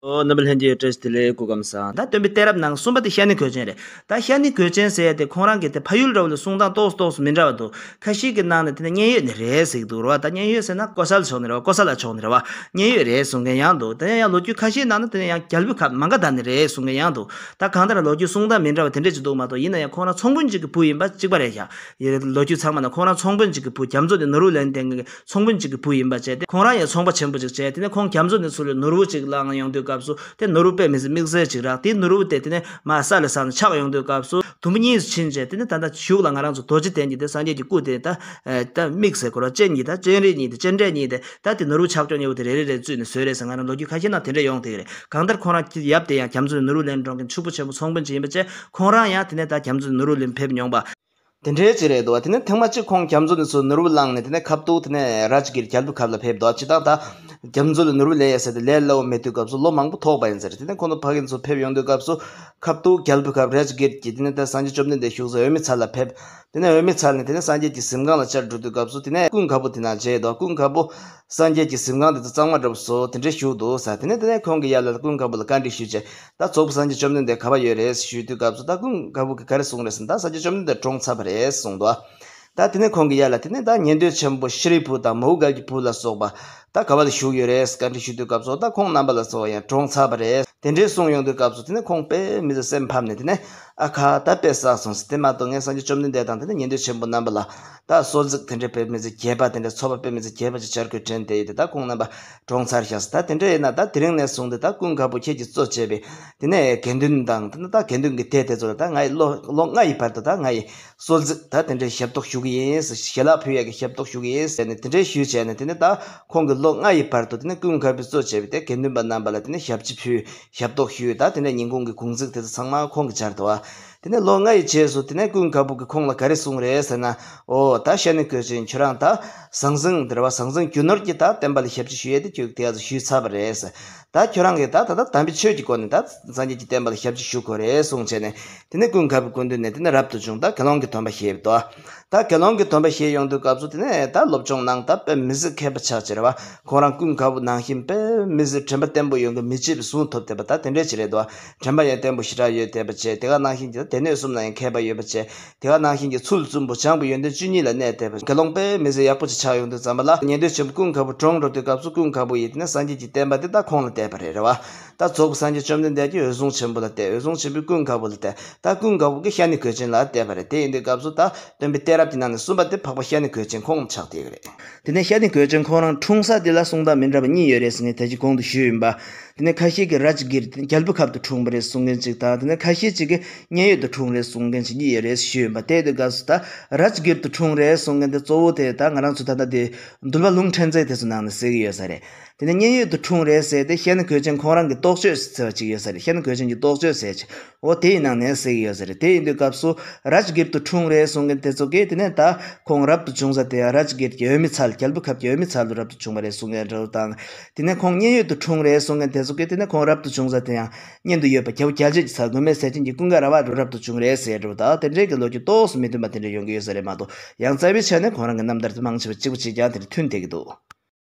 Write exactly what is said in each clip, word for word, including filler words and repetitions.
ཨོ། རྣམ་པ་ལྷན་རྒྱས་བཀྲ་ཤིས་བདེ་ལེགས། སྐུ་ཁམས་བཟང་། ད་སྟོན་པའི་གཏད་རབས་ནང་གསུམ་པ་དེ་ཤ་ནི་གོས་ཆེན་རེད། ད་ཤ་ནི་གོས་ཆེན་ཟེར་ཡ་དེ་ཁོང་རང་གི་དེ་ཕ་ཡུལ་འདྲ་བོ་ལ་གསུང་སྟངས་ཏོག་ཙམ་ཏོག་ཙམ་མི་འདྲ་བ་འདུག་ཁ་ཤས་ཀྱི་ནང་ནས་དེ་ནི་མཉན་ཡོད་ནི་རེད་ཟེར་གྱི་འདུག་རེད་བ། ད་མཉན་ཡོད་ཟེར་ན་ཀོ་ས་ལ་ཕྱོགས་ནི་རེད་བ། ཀོ་ས་ལ་ཕྱོགས་ནི་རེད་བ། མཉན་ཡོད་རེད་གསུང་མཁན་ཡང་འདུག་དེ་ཡང་ལོ་རྒྱུས་ཁ་ཤས་ནང་ན་དེ་ནི་ཡང་རྒྱལ་པོའི་ཁབ་མ་ག་དྷ་ནི་རེད་གསུང་མཁན་ཡང་འདུག་ད་གང་ལྟར་ལོ་རྒྱུས་གསུང་སྟངས་མི་འདྲ་བ་དེ་འདྲས་ཅིག་འདུག་མ་གཏོགས། ཡིན་ན་ཡང་ཁོང་རང་ཚོང་དཔོན་གཅིག་གི་བུ་ཡིན་པ་གཅིག་པ་རེད་ཤག་ལོ་རྒྱུས་ཚང་མ་ན་ཁོང་རང་ཚོང་དཔོན་གཅིག་གི་བུ། རྒྱ་མཚོ་ནས་ནོར་བུ་ལེན་བསྡད་མཁན་གྱི་ཚོང་དཔོན་གཅིག་གི་བུ་ཡིན་པ་བྱས་ཏེ། ཁོང་རང་ཡང་ཚོང་པ་ཆེན་པོ་ཅིག་བྱས། དེ་ནས་ཁོང་རྒྱ་མཚོ་ནས་ཚུར་ལ་ནོར་བུ་ཅིག་བླངས་ཡོང་དུས་སྐབས་སུ། དེ་ནོར་བུ་དཔེ་མི་སྲིད་དམིགས་བསལ་ཅིག་རག་དེ་ནོར་བུ་དེ་དེ་ནས་མར་ས་ལ་ཟགས་ནས་ཆག་ཡོང་དུས་སྐབས་སུ། དུམ་བུ་གཉིས་སུ་ཕྱིན་བྱས། དེ་ནས་ད་ལྟ་གཞུག་ལ་ང་རང་ཚོ་རྡོ་རྗེ་གདན་གྱི་དེ་སངས་རྒྱས་ཀྱི་སྐུ་དེ་ད་ད་དམིགས་བསལ་སྐོར་ལ་སྤྱན་གཉིས་ད་སྤྱན་རས་གཉིས་དེ་སྤྱན་རས་གཉིས་དེ་ད་དེ་ནོར་བུ་ཆག་ཆོག་ཉེ་བོ་དེ་རེ་རེ་རེ་བཙུགས་ནས་བཟོས་རེད་ཟེར། ང་རང་ལོ་རྒྱུས་ཁ་ཤས་ནང་དེ་འདྲ་ཡོང་བསྡད་ཀྱི་རེད། གང་ལྟར་ཁོང་རང་ཡབ་དེ་ཡང་རྒྱ་མཚོ་ནས་ནོར་བུ་ལེན་འགྲོ་མཁན་ཕྱུག་པོ་ཆེན་པོ་ཚོང་དཔོན་ཅིག་ཡིན་པ་བྱས། ཁོང་རང་ཡང་དེ་ནས་ད་རྒྱ་མཚོ་ནས་ནོར་བུ་ལེན་ཕེབས་མྱོང་པ། དེ་འདྲའི་ཅིག་རེད་འདུག་བ། དེ་ནས་ཐེངས་མ་གཅིག་ཁོང་རྒྱ་མཚོ་ནས་ཚུར་ནོར་བུ་བླངས་ནས། དེ་ནས་ཁ་ཐུག་དེ་ནས་རཱཇ་གིར་རྒྱལ་པོའི་ཁབ་ལ་ཕེབས་འདུག་སྤྱིར་བཏང་ད་རྒྱ་མཚོ་ལ་ནོར་བུ་ལེན་ཡས་ཟེར་དེ་ལས་སླ་བོ་མེད་དུས་སྐབས་སུ་ལོ་མང་པོ་ཐོགས་པ་ཡིན་ཟེར། དེ་ནས་ཁོང་ཚོ་ཕ་གི་ཚུར་ཕེབས་ཡོང་དུས་སྐབས་སུ། ཁ་ཐུག་རྒྱལ་པོའི་ཁབ་རཱཇ་གིར་གྱི་དེ་ནས་ད་སངས་རྒྱས་བཅོམ་ལྡན་འདས་བཞུགས་ས་འོད་མའི་ཚལ་ལ་ཕེབས། དེ་ནས་འོད་མའི་ཚལ་ནས་དེ་ནས་སངས་རྒྱས་ཀྱི་གཟིམ་ཁང་ལ་བཅར་འགྲོ་དུས་སྐབས་སུ། དེ་ནས་ཀུན་དགའ་བོ་དེ་ནང་མཇལ་འདུག་ཀུན་དགའ་བོ་སངས་རྒྱས་ཀྱི་གཟིམ་ཁང་དེ་ཚོ་གཙང་མ་འདྲ་བོ་བཟོ་དེ་འདྲས་བཞུགས་འདུག་ཟེར། དེ་ནས་དེ་ནས་ཁོང་གི་ཡབ་ལ་ཀུན་དགའ་བོ་ལ་བཀའ་འདྲི་ཞུས་བྱས། ད་རྫོགས་པའི་སངས་རྒྱས་བཅོམ་ལྡན་འདས་ག་པར་ཡོད་རེད་ཞུས་དུས་སྐབས་སུ། ད་ཀུན་དགའ་བོ་གིས་ག་རེ་གསུངས་རེད་ཟེར་ན། ད་སངས་རྒྱས་བཅོམ་ལྡན་འདས་གྲོངས་ཚར་བ་རེད་གསུངས་འདུག་ད་དེ་ནས་ཁོང་གི་ཡབ་ལ་དེ་ནས་ད་ཉན་ཐོས་ཆེན་པོ་ཤཱ་རིའི་བུ་དང་མོའུ་འགལ་གྱི་བུ་ལ་སོགས་པ་ད་ག་པར་བཞུགས་ཡོད་རེད་བཀའ་འདྲི་ཞུས་དུས་སྐབས་སུ། ད་ཁོང་རྣམ་པ་ལ་སོགས་པ་ཡང་གྲོངས་ཚར་བ་རེད། དེ་འདྲའི་གསུངས་ཡོང་དུས་སྐབས་སུ། དེ་ནས་ཁོང་དཔེ་མི་སྲིད་སེམས་ཕམ་ནས། དེ་ནས་ཨ་ཁ་ད་དཔེ་བསགས་སོང་ཟེར། དེ་མ་གཏོགས་ངས་སངས་རྒྱས་བཅོམ་ལྡན་འདས་དང་དེ་ནས་ཉན་ཐོས་ཆེན་པོ་རྣམ་པ་ལ་ད་གསོལ་ཚིགས་དེ་འདྲའི་དཔེ་མི་སྲིད་རྒྱས་པ་དེ་འདྲ། ཚོགས་པ་དཔེ་མི་སྲིད་རྒྱས་པ་ཅིག་བྱ་དགོས་དྲན་བསྡད་ཡོད་དེ། ད་ཁོང་རྣམ་པ་གྲོངས་ཚར་ཤག་ཟེར། ད་དེ་འདྲ་ཡིན་ན་ད་དེ་རིང་ནས་བཟུང་སྟེ་ད་ཀུན་དགའ་བོ་ཁྱེད་ཀྱིས་གཙོ་བྱས་པའི་དེ་ནས་དགེ་འདུན་དང་། དེ་ནས་ད་དགེ་འདུན་གྱི་སྡེ་དེ་ཚོ་ལ་ད་ང་ཡི་ལོ་ལོ་ལྔ་ཡི་བར་དུ་ད་ང་ཡི་གསོལ་ཚིགས་ད་དེ་འདྲའི་ཞབས་ཏོག་ཞུ་གི་ཡིན་ཟེར། ཞལ་ལག་ཕུལ་ཡས་ཀྱི་ཞབས་ཏོག་ཞུ་གི་ཡིན་ཟེར་ནས་དེ་འདྲའི་ཞུས་བྱས་ནས། དེ་ནས་ད་ཁོང་གི་ལོ་ལྔ་ཡི་བར་དུ་དེ་ནས་ཀུན་དགའ་བོས་གཙོ་བྱས་པའི་དེ་དགེ་འདུན་པ་རྣམ་པ་ལ་དེ་ནས་ཞབས་ཕྱི་ཕུལ། ཞབས་ཏོག་ཞུས། ད་དེ་ནས་ཉིན་གུང་གི་གུང་ཚིགས་དེ་ཚོ་ཚང་མ་ཁོང་གིས་སྦྱར་འདུག་བ། དེ་ནས་ལོ་ལྔ་ཡི་རྗེས་སུ་དེ་ནས་ཀུན་དགའ་བོ་གིས་ཁོང་ལ་ག་རེ་གསུངས་རེད་ཟེར་ན། ཨོ། ད་ཤ་ནི་གོས་ཆེན་ཁྱོད་རང་ད་ཟང་ཟིང་དེ་རེད་བ། ཟང་ཟིང་རྒྱུ་ནོར་གྱི་ད་བསྟན་པ་ལ་ཞབས་ཕྱི་ཞུ་ཡས་དེ་ཁྱོད་དེ་ག་ཚོད་ཞུས་ཚར་བ་རེད་ཟེར། ད་ཁྱོད་རང་གིས་ད་ད་ད་དམ་པའི་ཆོས་ཀྱི་སྒོ་ནས་ད་སངས་རྒྱས་ཀྱི་བསྟན་པ་ལ་ཞབས་ཕྱི་ཞུ་དགོས་རེད་གསུངས་བྱས་ནས། དེ་ནས་ཀུན་དགའ་བོའི་སྐུ་མདུན་ནས་དེ་ནས་རབ་ཏུ་བྱུང་ད་དགེ་སློང་གི་སྡོམ་པ་བཞེས་འདུག་ད་དགེ་སློང་གི་སྡོམ་པ་བཞེས་ཡོང་དུས་སྐབས་སུ། དེ་ནས་ད་སློབ་སྦྱོང་གནང་། ད་དཔེ་མི་སྲིད་མཁས་པ་ཆགས་བྱས་རེད་བ། ཁོང་རང་ཀུན་དགའ་བོ་ནང་བཞིན་དཔེ་མི་སྲིད་དྲན་པ་བརྟན་པོ་ཡོང་གི། མི་ཕྱེད་པའི་གཟུངས་ཐོབ་བསྡད་པ་ད་དེ་འདྲས་ཅིག་རེད་འདུག་དྲན་པ་ཡང་བརྟན་པོ་ཞེ་དྲག་ཡོད་བསྡད་པ་བྱས། དེ་ག་ནང་བཞིན་གྱི་ད་སྡེ་སྣོད་གསུམ་ལ་ཡང་མཁས་པ་ཡོད་པ་བྱས། དེ་ག་ནང་བཞིན་གྱི་ཚུལ་བཙུན་པོ་སྦྱངས་པ་ཡོན་ཏན་བཅུ་གཉིས་ལ་གནས་བསྡད་པ། དགེ་སློང་དཔེ་མི་སྲིད་ཡག་པོ་ཅིག་ཆགས་ཡོང་དུས་ཙམ་པ་ལ། ཉན་ཐོས་ཆེན་པོ་ཀུན་དགའ་བོ་གྲོངས་འགྲོ་དུས་སྐབས་སུ་ཀུན་དགའ་བོ་ཡིས་དེ་ནས་སངས་རྒྱས་ཀྱི་བསྟན་པ་དེ་ད་ཁོང་ལ་གཏད་པ་རེད། རེད་བ། ད་རྫོགས་པའི་སངས་རྒྱས་བཅོམ་ལྡན་འདས་ཀྱིས་འོད་སྲུང་ཆེན་པོ་ལ་གཏད། འོད་སྲུང་ཆེན་པོས་ཀུན་དགའ་བོ་ལ་གཏད། ད་ཀུན་དགའ་བོ་གིས་ཤ་ནི་གོས་ཆེན་ལ་གཏད་པ་རེད། དེ་ཡིན་དུས་སྐབས་སུ་ད་སྟོན་པའི་གཏད་རབས་ཀྱི་ནང་ནས་གསུམ་པ་དེ་འཕགས་པ་ཤ་ནི་གོས་ཆེན་ཁོང་ཆགས་བསྡད་ཀྱི་རེད། དེ་ནས་ཤ་ནི་གོས་ཆེན་ཁོང་རང་འཁྲུངས་ས་དེ་ལ་གསུང་སྟངས་མི་འདྲ་བ་གཉིས་ཡོད་རེད་ཟེར་ནས་ད་ཅི་གོང་དུ་ཞུས་ཡིན་པ། དེ་ནས་ཁ་ཤས་ཀྱིས་རཱཇ་གིར་རྒྱལ་པོའི་ཁབ་ཏུ་འཁྲུངས་པ་རེད་གསུང་མཁན་ཅིག་དང་། དེ་ནས་ཁ་ཤས་ཅིག་གིས་མཉན་ཡོད་དུ་འཁྲུངས་རེད་གསུང་མཁན་ཅིག་གཉིས་ཡོད་རེད་ཞུས་ཡིན་པ། དེ་དུས་སྐབས་སུ་ད་རཱཇ་གིར་དུ་འཁྲུངས་རེད་གསུང་མཁན་དེ་གཙོ་བོ་དེ་ད་ང་རང་ཚོ་ད་ལྟ་དེ་འདུལ་བ་ལུང་ཕྲན་ཚེགས་དེ་ཚོ་ནང་ནས་གསལ་གྱི་ཡོད་ས་རེད། དེ་ནས་མཉན་ཡོད་དུ་འཁྲུངས་རེད་ཟེར་དེ་ཤ་ནི་གོས་ཆེན་ཁོང་རང་གི་རྟོགས་བརྗོད་ཟེར་བ་ཅིག་ཡོད་ས་རེད། ཤ་ནི་གོས་ཆེན་གྱི་རྟོགས་བརྗོད་ཟེར་ཅིག་འོ་དེ་ཡི་ནང་ནས་གསལ་གྱི་ཡོད་ས་རེད། དེ་ཡིན་དུས་སྐབས་སུ་རཱཇ་གིར་དུ་འཁྲུངས་རེད་གསུང་མཁན་དེ་ཚོ་གིས་དེ་ནས་ད་ཁོང་རབ་ཏུ་བྱུང་ས་དེ་ཡང་རཱཇ་གིར་གྱི་འོད་མའི་ཚལ། རྒྱལ་པོའི་ཁབ་ཀྱི་འོད་མའི་ཚལ་དུ་རབ་ཏུ་བྱུང་བ་རེད་གསུང་མཁན་འདྲ་བོ་དང་། དེ་ནས་ཁོང་མཉན་ཡོད་དུ་འཁྲུངས་རེད་གསུང་མཁན་དེ་ཚོ་གིས་དེ་ནས་ཁོང་རབ་ཏུ་བྱུང་ས་དེ་ཡང་མཉན་དུ་ཡོད་པ་རྒྱལ་པོ་རྒྱལ་བྱེད་ཀྱི་ཚལ་མགོན་མེད་ཟས་སྦྱིན་གྱི་ཀུན་དགའ་ར་བ་རུ་རབ་ཏུ་བྱུང་རེད་ཟེར་འདྲ་བོ་དང་། དེ་འདྲའི་གི་ལོ་རྒྱུས་ཏོག་ཙམ་མི་མཐུན་པ་དེ་འདྲ་ཡོང་གི་ཡོད་ས་རེད་མ་གཏོགས། ཡང་རྩ་བའི་ཆ་ནས་ཁོང་རང་གི་རྣམ་ཐར་དེ་མང་ཆེ་བ་གཅིག་པ་གཅིག་རྐྱང་དེ་འདྲ་མཐུན་བསྡད་ཀྱི་འདུག་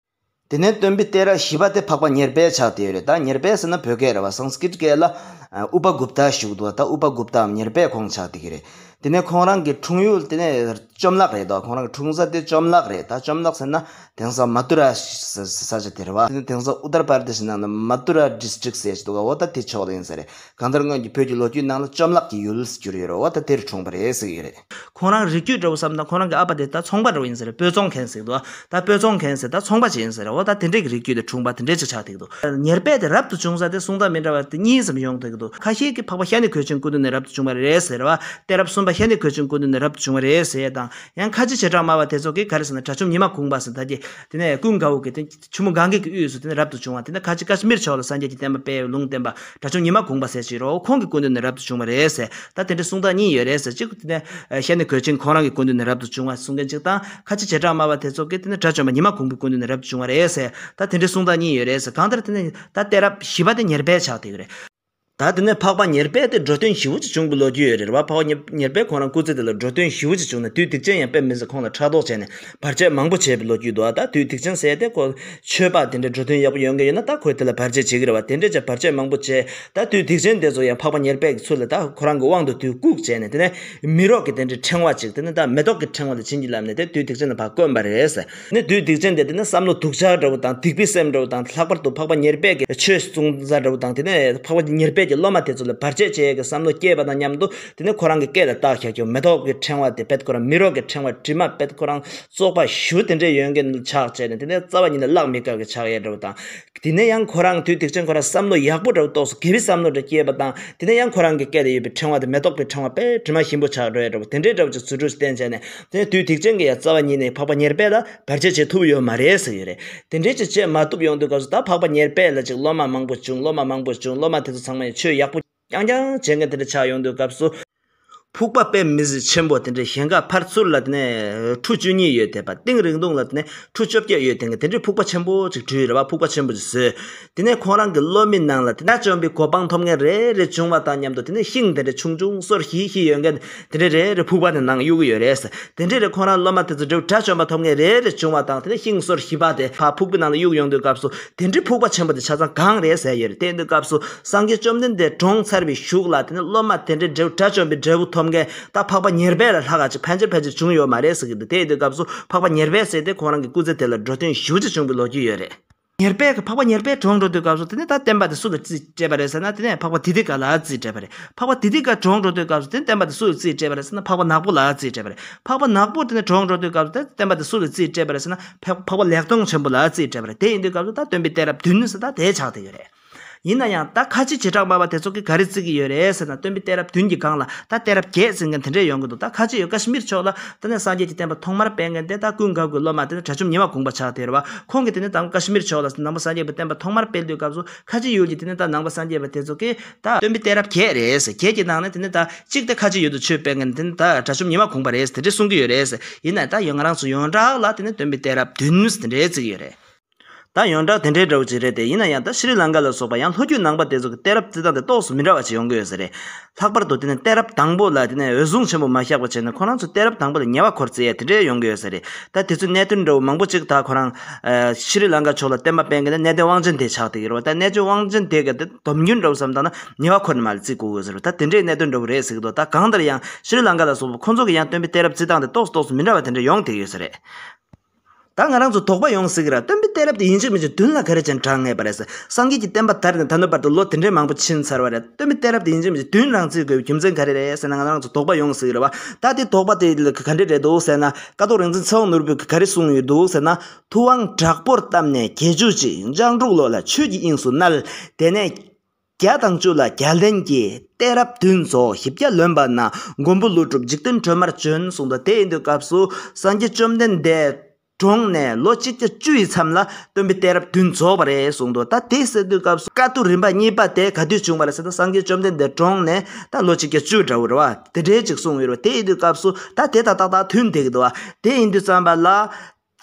དེ་ནས་སྟོན་པའི་གཏད་རབས་བཞི་པ་དེ་འཕགས་པ་ཉེར་སྦས་ཆགས་བསྡད་ཡོད་རེད། ད་ཉེར་སྦས་ཟེར་ན་བོད་སྐད་རེད་བ། སཾ་སྐྲྀཏ་སྐད་ལ་ཨ་ཨུ་པ་གུཔྟ་ཞུ་གི་འདུག་ད་ཨུ་པ་གུཔྟའམ་ཉེར་སྦས་ཁོང་ཆགས་བསྡད་ཀྱི་རེད། དེ་ནས་ཁོང་རང་གི་འཁྲུངས་ཡུལ་དེ་ནས་བཅོམ་བརླག་རེད་དོ། ཁོང་རང་གི་འཁྲུངས་ས་དེ་བཅོམ་བརླག་རེད། ད་བཅོམ་བརླག་ཟེར་ན་དེང་སང་མ་ཏུ་ར་ས་ས་ཆ་དེ་རེད་བ། དེ་ནས་དེང་སང་ཨུ་ཏར་པར་དེ་ཤི་ནང་ནས་མ་ཏུ་ར་ཌིས་ཊྲིཀ་ཟེར་ཞིག་འདུག་ག་འོ་ད་དེ་ཕྱོགས་ལ་ཡིན་ས་རེད། གང་ལྟར་སྔོན་གྱི་བོད་ཀྱི་ལོ་རྒྱུས་ནང་ལ་བཅོམ་བརླག་གི་ཡུལ་ཟེར་གྱི་ཡོད་རེད། འོ་ད་དེར་འཁྲུངས་པ་རེད་ཟེར་གྱི་ཡོད་རེད། ཁོང་རང་རིགས་རྒྱུད་འདྲ་བོ་བསམ་ན་ཁོང་རང་གི་ཨ་ཕ་དེ་ད་ཚོང་པ་འདྲ་བོ་ཡིན་ས་རེད། སྤོས་ཚོང་མཁན་ཟེར་འདུག་ད་སྤོས་ཚོང་མཁན་ཟེར་ད་ཚོང་པ་ཅིག་ཡིན་ས་རེད། འོ་ད་དེ་འདྲས་ཀྱི་རིགས་རྒྱུད་དེ་འཁྲུངས་པ་དེ་འདྲས་ཅིག་ཆགས་བསྡད་ཀྱི་འདུག་ཉེར་སྦས་དེ་རབ་ཏུ་བྱུང་ས་དེ་གསུང་སྟངས་མི་འདྲ་བ་དེ་གཉིས་ཙམ་ཡོང་བསྡད་ཀྱི་འདུག་ཁ་ཤས་ཀྱིས་འཕགས་པ་ཤ་ནི་གོས་ཆེན་སྐུ་མདུན་ནས་རབ་ཏུ་བྱུང་བ་རེད་ཟེར་བ། གཏད་རབས་གསུམ་པ་ཤ་ནི་གོས་ཆེན་སྐུ་མདུན་ནས་རབ་ཏུ་བྱུང་བ་རེད་ཟེར་དང་། ཡང་ཁ་ཆེ་བྱེ་བྲག་སྨྲ་བ་དེ་ཚོ་གིས་ག་རེ་ཟེར་ན་དགྲ་བཅོམ་ཉི་མ་གུང་པ་ཟེར་ད་ཀྱི་དེ་ནས་ཀུན་དགའ་བོ་གི་དེ་ཆུ་མོ་གངྒཱའི་གི་དབུས་སུ་དེ་ནས་རབ་ཏུ་བྱུང་བ། དེ་ནས་ཁ་ཆེ་ཀ་ཤི་མིར་ཕྱོགས་ལ་སངས་རྒྱས་ཀྱི་བསྟན་པ་སྤེལ་བའི་ལུང་བསྟན་པ་དགྲ་བཅོམ་ཉི་མ་གུང་པ་ཟེར་ཅིག་རོ། ཁོང་གི་སྐུ་མདུན་ནས་རབ་ཏུ་བྱུང་བ་རེད་ཟེར། ད་དེ་འདྲའི་གསུང་སྟངས་གཉིས་ཡོད་རེད་ཟེར། གཅིག་དེ་ནས་ཤ་ནི་གོས་ཆེན་ཁོང་རང་གི་སྐུ་མདུན་ནས་རབ་ཏུ་བྱུང་བ་གསུང་མཁན་གཅིག་དང་། ཁ་ཆེ་བྱེ་བྲག་སྨྲ་བ་དེ་ཚོ་གིས་དེ་ནས་དགྲ་བཅོམ་པ་ཉི་མ་གུང་པའི་སྐུ་མདུན་ནས་རབ་ཏུ་བྱུང་བ་རེད་ཟེར། ད་དེ་འདྲའི་གསུང་སྟངས་གཉིས་ཡོད་རེད་ཟེར། གང་ལྟར་དེ་ནས་ད་གཏད་རབས་བཞི་པ་དེ་ཉེར་སྦས་ཆགས་བསྡད་ཀྱི་རེད། ད་དེ་ནས་འཕགས་པ་ཉེར་སྦས་དེ་འགྲོ་དོན་ཞེ་པོ་ཅིག་བྱུང་བའི་ལོ་རྒྱུས་ཡོད་རེད་བ། འཕགས་པ་ཉེར་སྦས་ཁོང་རང་སྐུ་ཚེ་དེ་ལ་འགྲོ་དོན་ཞེ་པོ་ཅིག་བྱུང་ནས་དུས་སྡིག་ཅན་ཡང་དཔེ་མི་སྲིད་ཁོང་ལ་ཕྲག་དོག་བྱས་ནས་བར་ཆད་མང་པོ་བྱས་པའི་ལོ་རྒྱུས་འདུག་ད་དུས་སྡིག་ཅན་ཟེར་དེ་ཁོ་ཆོས་པ་དེ་འདྲའི་འགྲོ་དོན་ཡག་པོ་ཡོང་གི་ཡོད་ན་ད་ཁོས་དེ་ལ་བར་ཆད་བྱེད་ཀྱི་རེད་བ། དེ་འདྲས་ཀྱང་བར་ཆད་མང་པོ་བྱས། ད་དུས་སྡིག་ཅན་དེ་ཚོ་ཡང་འཕགས་པ་ཉེར་སྦས་ཀྱི་ཚུལ་ལ་ད་ཁོ་རང་གི་དབང་དུ་བསྡུས་བཀུག་བྱས་ནས་དེ་ནས་མི་རོ་གི་དེ་འདྲའི་ཕྲེང་བ་ཅིག་དེ་ནས་ད་མེ་ཏོག་གི་ཕྲེང་བ་དེ་བྱིན་གྱིས་བརླབས་ནས་དེ་དུས་སྡིག་ཅན་ལ་ཕར་བསྐོན་པ་རེད། ནི་དུས་སྡིག་ཅན་དེ་དེ་ནི་བསམ་བློ་སྡུག་ཅག་འདྲ་བོ་དང་སྡིག་པའི་སེམས་འདྲ་བོ་དང་ལྷག་པར་དུ་འཕགས་པ་ཉེར་སྦས་ཀྱི་ཆོས་གསུང་ས་འདྲ་བོ་དང་དེ་ནས་འཕགས་པ་ཉེར་སྦས་ཀྱི་སློབ་མ་དེ་ཚོ་ལ་བར་ཆད་བྱེད་ཡས་ཀྱི་བསམ་བློ་སྐྱེས་པ་དང་མཉམ་དུ་དེ་ནས་ཁོ་རང་གི་སྐེ་ལ་བཏགས་བཞག་རྒྱུ་མེ་ཏོག་གི་ཕྲེང་བ་དེ་དཔེ་ཁོ་རང་མི་རོ་གི་ཕྲེང་བ་དྲི་མ་དཔེ་ཁོ་རང་བཙོག་པ་ཞེ་པོ་དེ་འདྲས་ཡོད་མཁན་ཆགས་བྱས་ནས་དེ་ནས་རྩ་བ་ཉིད་ནས་བརླག་མི་དཀའ་གི་ཆགས་ཡས་འདྲ་བོ་དང་། དེ་ནས་ཡང་ཁོ་རང་དུས་སྡིག་ཅན་ཁོ་རང་བསམ་བློ་ཡག་པོ་འདྲ་བོ་ཏོག་ཙམ་དགེ་བའི་བསམ་བློ་འདྲ་སྐྱེས་པ་དང་དེ་ནས་ཡང་ཁོ་རང་གི་སྐེ་ལ་ཡོད་པའི་ཕྲེང་བ་དེ་མེ་ཏོག་པའི་ཕྲེང་བ་དཔེ་དྲི་མ་ཞིམ་པོ་ཆགས་འགྲོ་ཡས་འདྲ་བོ་དེ་འདྲའི་འདྲ་བོ་ཅིག་ཚུལ་འདྲ་ཞིག་བསྟན་བྱས་ནས་དེ་ནས་དུས་སྡིག་ཅན་གྱི་ཡང་རྩ་བ་ཉིད་ནས་འཕགས་པ་ཉེར་སྦས་ལ་བར་ཆད་བྱེད་ཐུབ་ཡོད་མ་རེད་ཟེར་གྱི་ཡོད་རེད། དེ་འདྲའི་ཅིག་བྱེད་མ་ཐུབ་ཡོང་དུས་སྐབས་སུ་ད་འཕགས་པ་ཉེར་སྦས་ལ་ཅིག་སློབ་མ་མང་པོ་བྱུང་། སློབ་མ་མང་པོ་བྱུང་། སློབ་མ་དེ་ཚོ་ཚང་མ་ཡང་ཆོས་ཡག་པོ་རྐྱང་རྐྱང་བྱེད་མཁན་དེ་འདྲ་ཆགས་ཡོང་དུས་སྐབས་སུ། ཕུག་པ་དཔེ་མི་སྲིད་ཆེན་པོ་དེ་འདྲའི་ཞེང་ཁ་ཕར་ཚུར་ལ་དེ་ནས་ཁྲུ་བཅུ་གཉིས་ཡོད་བསྡད་པ། གཏིང་རིང་ཐུང་ལ་དེ་ནས་ཁྲུ་བཅོ་བརྒྱད་ཡོད་བསྡད་མཁན་དེ་འདྲའི་ཕུག་པ་ཆེན་པོ་ཅིག་བྲུས་རེད་བ། ཕུག་པ་ཆེན་པོ་ཅིག་བཟོས། དེ་ནས་ཁོང་རང་གི་སློབ་མའི་ནང་ལ་དེ་དགྲ་བཅོམ་པའི་གོ་འཕང་ཐོབ་མཁན་རེ་རེ་བྱུང་བ་དང་མཉམ་དུ་དེ་ནས་ཤིང་དེ་འདྲ་ཆུང་ཆུང་སོར་བཞི་བཞི་ཡོད་མཁན་དེ་འདྲ་རེ་རེ་ཕུག་པ་དེ་ནང་གཡུག་གི་ཡོད་རེད། དེ་འདྲ་རེ་ཁོང་རང་སློབ་མ་དེ་ཚོ་དགྲ་བཅོམ་པ་ཐོབ་མཁན་རེ་རེ་བྱུང་བ་དང་དེ་ནས་ཤིང་སོར་བཞི་པ་དེ་ཕར་ཕུག་པའི་ནང་ལ་གཡུག་ཡོང་དུས་སྐབས་སུ་དེ་འདྲའི་ཕུག་པ་ཆེན་པོ་དེ་ཆ་ཚང་གང་རེད་ཟེར་ཡོད་རེད། དེ་ཡིན་དུས་སྐབས་སུ་སངས་རྒྱས་བཅོམ་ལྡན་འདས་གྲོངས་ཚར་བའི་གཞུག་ལ་དེ་ནས་སློབ་མ་དེ་འདྲའི་འབྲས་བུ་དགྲ་བཅོམ་པའི་འབྲས་བུ་ཐོབ་མཁན་ད་འཕགས་པ་ཉེར་སྦས་ལ་ལྷག་ག་ཅིག་ཕལ་ཆེར་ཕལ་ཆེར་བྱུང་ཡོད་མ་རེད་ཟེར་གྱི་འདུག་དེ་ཡིན་དུས་སྐབས་སུ་འཕགས་པ་ཉེར་སྦས་ཟེར་དེ་ཁོང་རང་གི་སྐུ་ཚེ་དེ་ལ་འགྲོ་དོན་ཞེ་པོ་ཅིག་བྱུང་བའི་ལོ་རྒྱུས་ཡོད་རེད། ཉེར་སྦས་ཀྱི་འཕགས་པ་ཉེར་སྦས་གྲོངས་འགྲོ་དུས་སྐབས་སུ་དེ་ནས་ད་བསྟན་པ་དེ་སུ་ལ་རྩིས་སྤྲད་པ་རེད་ཟེར་ན། དེ་ནས་འཕགས་པ་དི་ཏི་ཀ་ལ་རྩིས་སྤྲད་པ་རེད། འཕགས་པ་དི་ཏི་ཀ་གྲོངས་འགྲོ་དུས་སྐབས་སུ་དེ་ནས་བསྟན་པ་དེ་སུ་ལ་རྩིས་སྤྲད་པ་རེད་ཟེར་ན། འཕགས་པ་ནག་པོ་ལ་རྩིས་སྤྲད་པ་རེད། འཕགས་པ་ནག་པོ་དེ་ནས་གྲོངས་འགྲོ་དུས་སྐབས་སུ་དེ་བསྟན་པ་དེ་སུ་ལ་རྩིས་སྤྲད་པ་རེད་ཟེར་ན། འཕགས་འཕགས་པ་ལེགས་མཐོང་ཆེན་པོ་ལ་རྩིས་སྤྲད་པ་རེད། དེ་ཡིན་དུས་སྐབས་སུ་ད་སྟོན་པའི་གཏད་རབས་བདུན་ཟེར་ད་དེ་ཆགས་བསྡད་ཡོད་རེད། ཡིན་ན་ཡང་ད་ཁ་ཆེ་བྱེ་བྲག་སྨྲ་བ་དེ་ཚོ་གིས་ག་རེ་བརྩི་གི་ཡོད་རེད་ཟེར་ན། སྟོན་པའི་གཏད་རབས་བདུན་གྱི་སྒང་ལ་ད་གཏད་རབས་བརྒྱད་ཟེར་མཁན་དེ་འདྲས་ཡོང་གི་འདུག་ད་ཁ་ཆེ་ཡོད་ཀ་ཤི་མིར་ཕྱོགས་ལ་ད་ནས་སངས་རྒྱས་ཀྱི་བསྟན་པ་ཐོག་མར་སྤེལ་མཁན་དེ་ད་ཀུན་དགའ་བོའི་སློབ་མ་དེ་ནི་དགྲ་བཅོམ་ཉི་མ་གུང་པ་ཆགས་བསྡད་ཡོད་རེད་བ། ཁོང་གིས་དེ་ནི་ད་ཀ་ཤི་མིར་ཕྱོགས་ལ་ནང་པ་སངས་རྒྱས་པའི་བསྟན་པ་ཐོག་མར་སྤེལ་དུས་སྐབས་སུ་ཁ་ཆེ་ཡུལ་གྱི་དེ་ནི་ད་ནང་པ་སངས་རྒྱས་པ་དེ་ཚོ་གིས་ད་སྟོན་པའི་གཏད་རབས་བརྒྱད་རེད་ཟེར། བརྒྱད་ཀྱི་ནང་ནས་དེ་ནི་ད་གཅིག་དེ་ཁ་ཆེ་ཡུལ་དུ་ཆོས་སྤེལ་མཁན་དེ་ནི་ད་དགྲ་བཅོམ་ཉི་མ་གུང་པ་རེད་ཟེར་དེ་འདྲས་གསུང་གི་ཡོད་རེད་ཟེར། ཡིན་ན་ད་ཡང་ང་རང་ཚོ་ཡོངས་གྲགས་ལ་དེ་ནི་སྟོན་པའི་གཏད་རབས་བདུན་ཟེར་དེ་འདྲས་བརྩི་གི་ཡོད་རེད། ད་ཡོངས་གྲགས་དེ་འདྲའི་འདྲ་བོ་ཅིག་རེད་དེ། ཡིན་ན་ཡང་ད་ཤྲི་ལངྐ་ལ་སོགས་པ་ཡང་ལྷོ་རྒྱུད་ནང་པ་དེ་ཚོ་གི་གཏད་རབས་བརྩི་སྟངས་དེ་ཏོག་ཙམ་མི་འདྲ་བ་ཅིག་ཡོང་གི་ཡོད་ས་རེད། ལྷག་པར་དུ་དེ་ནི་གཏད་རབས་དང་པོ་ལ་དེ་ནས་འོད་སྲུང་ཆེན་པོ་མ་བཞག་པ་བྱས་ནས་ཁོ་རང་ཚོ་གཏད་རབས་དང་པོ་ལ་ཉེ་བ་འཁོར་བརྩི་ཡས་དེ་འདྲའི་ཡོང་གི་ཡོད་ས་རེད། ད་དེ་ཚོའི་གནད་དོན་འདྲ་བོ་མང་པོ་ཅིག་ད་ཁོ་རང་ཨ་ཤྲི་ལངྐ་ཕྱོགས་ལ་བསྟན་པ་སྤེལ་མཁན་ནི་གནས་བརྟན་དབང་ཆེན་དེ་ཆགས་བསྡད་ཀྱི་རེད་བ། ད་གནས་བརྟན་དབང་ཆེན་དེ་ག་དེ་སྡོམ་རྒྱུན་འདྲ་བོ་བསམ་བཏང་ན་ཉེ་བ་འཁོར་ནས་མར་བརྩི་དགོས་ཀྱི་ཡོད་ས་རེད། ད་དེ་འདྲའི་གནད་དོན་འདྲ་བོ་རེད་ཟེར་གྱི་འདུག་ད་གང་ལྟར་ཡང་ཤྲི་ལངྐ་ལ་སོགས་པ་ཁོ་ཚོ་གི་ཡང་སྟོན་པའི་གཏད་རབས་བརྩི་སྟངས་དེ་ཏོག་ཙམ་ཏོག་ཙམ་མི་འདྲ་བ་དེ་འདྲ་ཡོང་བསྡད་ཀྱི་ཡོད་ས་རེད། ད་ང་རང་ཚོ་དོགས་པ་ཡོང་སྲིད་ཀྱི་རེད། སྟོན་པའི་གཏད་རབས་དེ་ཡིན་གཅིག་མིན་གཅིག་བདུན་ལ་ག་རེ་བྱས་ནས་བགྲངས་ངེས་པ་རེད་ཟེར། སངས་རྒྱས་ཀྱི་བསྟན་པ་དར་ནས་ད་ལྟ་བར་དུ་ལོ་དེ་འདྲའི་མང་པོ་ཕྱིན་ཚར་བ་རེད། སྟོན་པའི་གཏད་རབས་དེ་ཡིན་གཅིག་མིན་གཅིག་བདུན་རང་བརྩི་དགོས་པའི་རྒྱུ་མཚན་ག་རེ་རེད་ཟེར་ན། ང་རང་ཚོ་དོགས་པ་ཡོང་སྲིད་ཀྱི་རེད་བ། ད་དེ་དོགས་པ་དེ་ག་འདྲ་རེད་འདུག་ཟེར་ན། ཀཿཐོག་རིག་འཛིན་ཚེ་དབང་ནོར་བུས་ག་རེ་གསུངས་ཡོད་འདུག་ཟེར་ན། ཐུབ་དབང་དྲག་པོར་བཏབ་ནས་རྗེས་འཇུག་ཅིག་ལྕགས་འབྲུག་ལོ་ལ་ཆོས་ཀྱི་དབྱིངས་སུ་བསྣལ། དེ་ནས་བརྒྱ་དང་བཅུ་ལ་རྒྱལ་བསྟན་གྱི་གཏད་རབས་བདུན་རྫོགས། བཞི་བརྒྱ་ལོན་པ་ན་མགོན་པོ་ཀླུ་སྒྲུབ་འཇིག་རྟེན་སྒྲོན་མར་བྱོན་གསུངས་འདུག་དེ་ཡིན་དུས་སྐབས་སུ་སངས་རྒྱས་བཅོམ་ལྡན་འདས་གྲོངས་ནས་ལོ་གཅིག་བརྒྱ་བཅུ་ཡི་མཚམས་ལ་སྟོན་པའི་གཏད་རབས་བདུན་རྫོགས་པ་རེད་གསུངས་འདུག་ད་དེ་ཟེར་དུས་སྐབས་སུ་བཀའ་བསྡུ་རིམ་པ་གཉིས་པ་དེ་ག་དུས་བྱུང་བ་རེད་ཟེར་ན། སངས་རྒྱས་བཅོམ་ལྡན་འདས་གྲོངས་ནས་ད་ལོ་གཅིག་བརྒྱ་བཅུ་འདྲ་བོ་རེད་བ། དེ་འདྲའི་ཅིག་གསུངས་ཡོད་རེད་བ། དེ་ཡིན་དུས་སྐབས་སུ་ད་དེ་དང་ཏག་ཏག་མཐུན་བསྡད་ཀྱི་འདུག་བ། དེ་ཡིན་དུས་ཙམ་པ་ལ།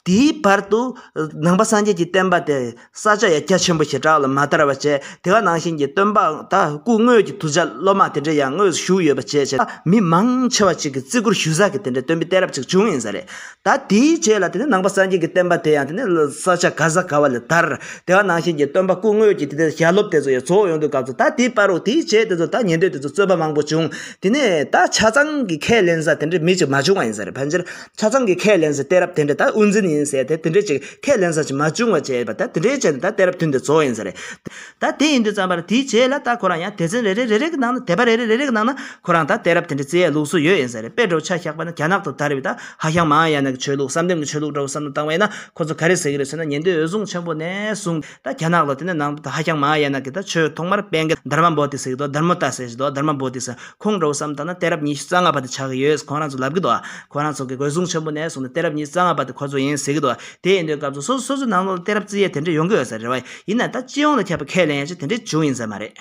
དེའི་བར་དུ་ནང་པ་སངས་རྒྱས་ཀྱི་བསྟན་པ་དེ་ས་ཆ་ཡང་རྒྱ་ཆེན་པོ་ཞེ་དྲག་ལ་མ་དར་བ་བྱས། དེ་ག་ནང་བཞིན་གྱི་སྟོན་པ་ད་སྐུ་དངོས་ཀྱི་གདུལ་བྱ་སློབ་མ་དེ་འདྲ་ཡང་དངོས་སུ་བཞུགས་ཡོད་པ་བྱས་བྱས། མི་མང་ཆེ་བ་ཅིག་གིས་བརྩི་བཀུར་ཞུ་ས་གི་དེ་འདྲ་སྟོན་པའི་གཏད་རབས་ཅིག་བྱུང་ཡིན་ས་རེད། ད་དེའི་རྗེས་ལ་དེ་ནས་ནང་པ་སངས་རྒྱས་ཀྱི་བསྟན་པ་དེ་ཡང་དེ་ནས་ས་ཆ་ག་ས་ག་བ་ལ་དར། དེ་ག་ནང་བཞིན་གྱི་སྟོན་པ་སྐུ་དངོས་ཀྱི་དེ་འདྲ་ཞལ་སློབ་དེ་ཚོ་ཡང་རྫོགས་ཡོང་དུས་སྐབས་སུ། ད་དེའི་བར་དུ་དེའི་རྗེས་དེ་ཚོ་ད་ཉན་ཐོས་དེ་ཚོ་རྩོད་པ་མང་པོ་བྱུང་། དེ་ནས་ད་ཆ་ཚང་གི་ཁས་ལེན་ས་དེ་འདྲ་མི་ཅིག་མ་བྱུང་བ་ཡིན་ས་རེད། ཕལ་ཆེར། ཆ་ཚང་གི་ཁས་ལེན་ས་གཏད་རབས་དེ་འདྲ་ད་དབུ་འཛིན་ཡིན་ཟེར་དེ་དེ་འདྲ་ཅིག་ཁས་ལེན་ས་ཅིག་མ་བྱུང་བ་བྱས་པ། ད་དེ་འདྲའི་བྱས་ནས་ད་གཏད་རབས་བདུན་དེ་རྫོགས་ཡིན་ས་རེད། ད་དེ་ཡིན་དུས་ཙམ་པར་དེའི་རྗེས་ལ་ད་ཁོ་རང་ཡང་སྡེ་ཚན་རེ་རེ་རེ་རེ་གི་ནང་ན། སྡེ་པ་རེ་རེ་རེ་རེ་གི་ནང་ན་ཁོ་རང་ད་གཏད་རབས་དེ་འདྲ་བརྩི་ཡས་ལུགས་སྲོལ་ཡོད་ཡིན་ས་རེད། དཔེ་འདྲ་བོ་ཆ་བཞག་པ་ན་རྒྱ་ནག་ཏུ་དར་བའི་ད་ཧྭ་ཤང་མ་ཧཱ་ཡ་ན་གི་ཆོས་ལུགས། བསམ་གཏན་གྱི་ཆོས་ལུགས་འདྲ་བོ་བསམ་བློ་བཏང་བ་ཡིན་ན། ཁོ་ཚོ་ག་རེ་ཟེར་གི་རེད་ཟེར་ན། ཉན་ཐོས་འོད་སྲུང་ཆེན་པོ་ནས་བཟུང་ད་རྒྱ་ནག་ལ་དེ་ནས་ནང་ཧྭ་ཤང་མ་ཧཱ་ཡ་ན་གི་ད་ཆོས་ཐོག་མར་སྤེལ་མཁན་དྷརྨ་བོ་དྷི་ཟེར་གི་འདུག་དྷརྨ་ཏ་ཟེར་གི་འདུག་དྷརྨ་བོ་དྷི་ཟེར། ཁོང་འདྲ་བོ་བསམ་བཏང་ན་གཏད་རབས་ཉི་ཤུ་རྩ་ལྔ་པ་དེ་ཆགས་ཀྱི་ཡོད། ཁོང་རང་ཚོ་ལབ་ཀྱི་འདུག་ཁོང་རང་ཚོ་གི་འོད་སྲུང་ཆེན་པོ་ནས་བཟུང་ནས་གཏད་རབས་ཉི་ཤུ་རྩ་ལྔ་པ་དེ་ཁོ་ཚོ་ཡིན་ཟེར་གྱི་འདུག་དེ་ཡིན་དུས་སྐབས་སུ་སོ་སོ་སོ་སོའི་ནང་ལོགས་ལ་གཏད་རབས་བརྩི་ཡས་དེ་འདྲ་ཡོང་གི་ཡོད་ས་རེད་བ། ཡིན་ན་ད་སྤྱི་ཡོངས་ལ་ཁྱབ་པའི་ཁས་ལེན་ཡས་ཅིག་དེ་འདྲ་བྱུང་ཡིན་ས་མ་རེད།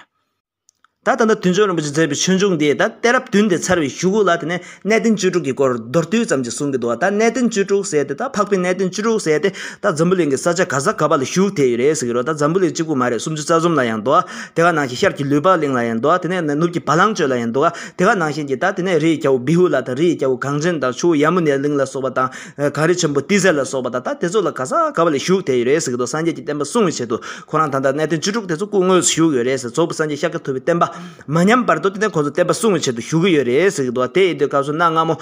ད་ད་ལྟ་དུས་མཆོག་རིན་པོ་ཆེ་མཛད་པའི་ཆོས་འབྱུང་འདི་ད་གཏད་རབས་བདུན་དེ་ཚར་བའི་གཞུག་གུ་ལ་དེ་ནས་གནས་བརྟན་བཅུ་དྲུག་གི་སྐོར་མདོར་བསྡུས་ཙམ་ཅིག་གསུང་གི་འདུག་ད་གནས་བརྟན་བཅུ་དྲུག་ཟེར་ཏེ་ད་འཕགས་པའི་གནས་བརྟན་བཅུ་དྲུག་ཟེར་ཏེ་ད་འཛམ་བུ་གླིང་གི་ས་ཆ་ག་ས་ག་པ་ལ་བཞུགས་བསྡད་ཡོད་རེད་ཟེར་གི་རོ། ད་འཛམ་བུ་གླིང་གཅིག་པུ་མ་རེད། སུམ་ཅུ་རྩ་གསུམ་ལ་ཡང་འདུག་དེ་ག་ནང་བཞིན་ཤར་གྱི་ལུས་འཕགས་གླིང་ལ་ཡང་འདུག་དེ་ནས་ནུབ་ཀྱི་བ་ལང་སྤྱོད་ལ་ཡང་འདུག་དེ་ག་ནང་བཞིན་གྱི་ད་དེ་ནས་རི་ཡི་རྒྱལ་པོ་བི་ཧུ་ལ་དང་རི་ཡི་རྒྱལ་པོ་གངས་ཅན་དང་ཆུ་བོ་ཡ་མུ་ནའི་གླིང་ལ་སོགས་པ་དང་གངས་རི་ཆེན་པོ་ཏི་སེ་ལ་སོགས་པ་དང་ད་དེ་ཚོ་ལ་ག་ས་ག་པ་ལ་བཞུགས་བསྡད་ཡོད་རེད་ཟེར་གི་འདུག་སངས་རྒྱས་ཀྱི་བསྟན་པ་སྲུང་བའི་ཆེད་དུ། ཁོ་རང་ད་ལྟ་གནས་བརྟན་བཅུ་དྲུག་དེ་ཚོ་སྐུ་དངོས་སུ་བཞུགས་ཡོད་རེད་ཟེར། རྫོགས་པའི་སངས་རྒྱས་ཤཱཀྱ་ཐུབ་པའི་བསྟན་པ་མ་ཉམས་བར་དུ་དེ་ནས་ཁོང་ཚོ་བསྟན་པ་སྲུང་བའི་ཆེད་དུ་བཞུགས་ཀྱི་ཡོད་རེད་ཟེར་གྱི་འདུག་དེ་ཡིན་དུས་སྐབས་སུ་གནའ་སྔ་མོ་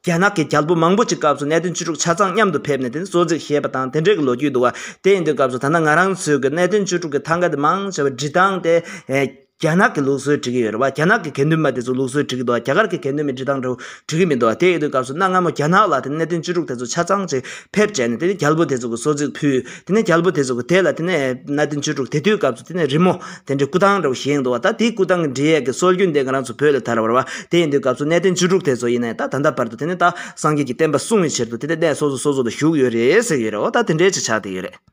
རྒྱ་ནག་གི་རྒྱལ་པོ་མང་པོ་ཅིག་སྐབས་སུ་གནས་བརྟན་བཅུ་དྲུག་ཆ་ཚང་མཉམ་དུ་ཕེབས་ནས་དེ་ནས་གསོལ་ཚིགས་བཞེས་པ་དང་དེ་འདྲའི་གི་ལོ་རྒྱུས་འདུག་ག་དེ་ཡིན་དུས་སྐབས་སུ་ད་ལྟ་ང་རང་ཚོའི་གི་གནས་བརྟན་བཅུ་དྲུག་གི་ཐང་ག་དེ་མང་ཆེ་བ་འབྲི་སྟངས་དེ་ཨེ་རྒྱ་ནག་གི་ལུགས་སྲོལ་འབྲི་གི་ཡོད་རེད་བ། རྒྱ་ནག་གི་དགེ་འདུན་པ་དེ་ཚོ་ལུགས་སྲོལ་འབྲི་གི་འདུག་རྒྱ་གར་གྱི་དགེ་འདུན་པའི་འབྲི་སྟངས་འདྲ་བོ་འབྲི་གི་མི་འདུག་དེ་ཡིན་དུས་སྐབས་སུ་གནའ་སྔ་མོ་རྒྱ་ནག་ལ་དེ་གནས་བརྟན་བཅུ་དྲུག་དེ་ཚོ་ཆ་ཚང་ཅིག་ཕེབས་བྱས་ནས་དེ་ནས་རྒྱལ་པོ་དེ་ཚོ་གི་གསོལ་ཚིགས་ཕུལ། དེ་ནས་རྒྱལ་པོ་དེ་ཚོ་གི་དེ་ལ་དེ་ནས་གནས་བརྟན་བཅུ་དྲུག་དེ་དུས་སྐབས་སུ་དེ་ནས་རི་མོ་དེ་འདྲའི་སྐུ་ཐང་འདྲ་བོ་བཞེངས་འདུག་བ། ད་དེའི་སྐུ་ཐང་གི་འབྲི་ཡས་ཀྱི་སྲོལ་རྒྱུན་དེ་ང་རང་ཚོ་བོད་ལ་དར་བ་རེད་བ། དེ་ཡིན་དུས་སྐབས་སུ་གནས་བརྟན་བཅུ་དྲུག་དེ་ཚོ་ཡིན་ནའི་ད་ད་ལྟ་བར་དུ་དེ་ནས་ད་སངས་རྒྱས་ཀྱི་བསྟན་པ་སྲུང་བའི་ཆེད་དུ་དེ་ནས་གནས་སོ་སོ་སོ་སོ་ལ་བཞུགས་ཡོད་རེད་ཟེར་གྱི་ཡོད་རེད་བ། ད་དེ་འདྲའི་ཅིག་ཆགས་བསྡད་ཡོད་རེད།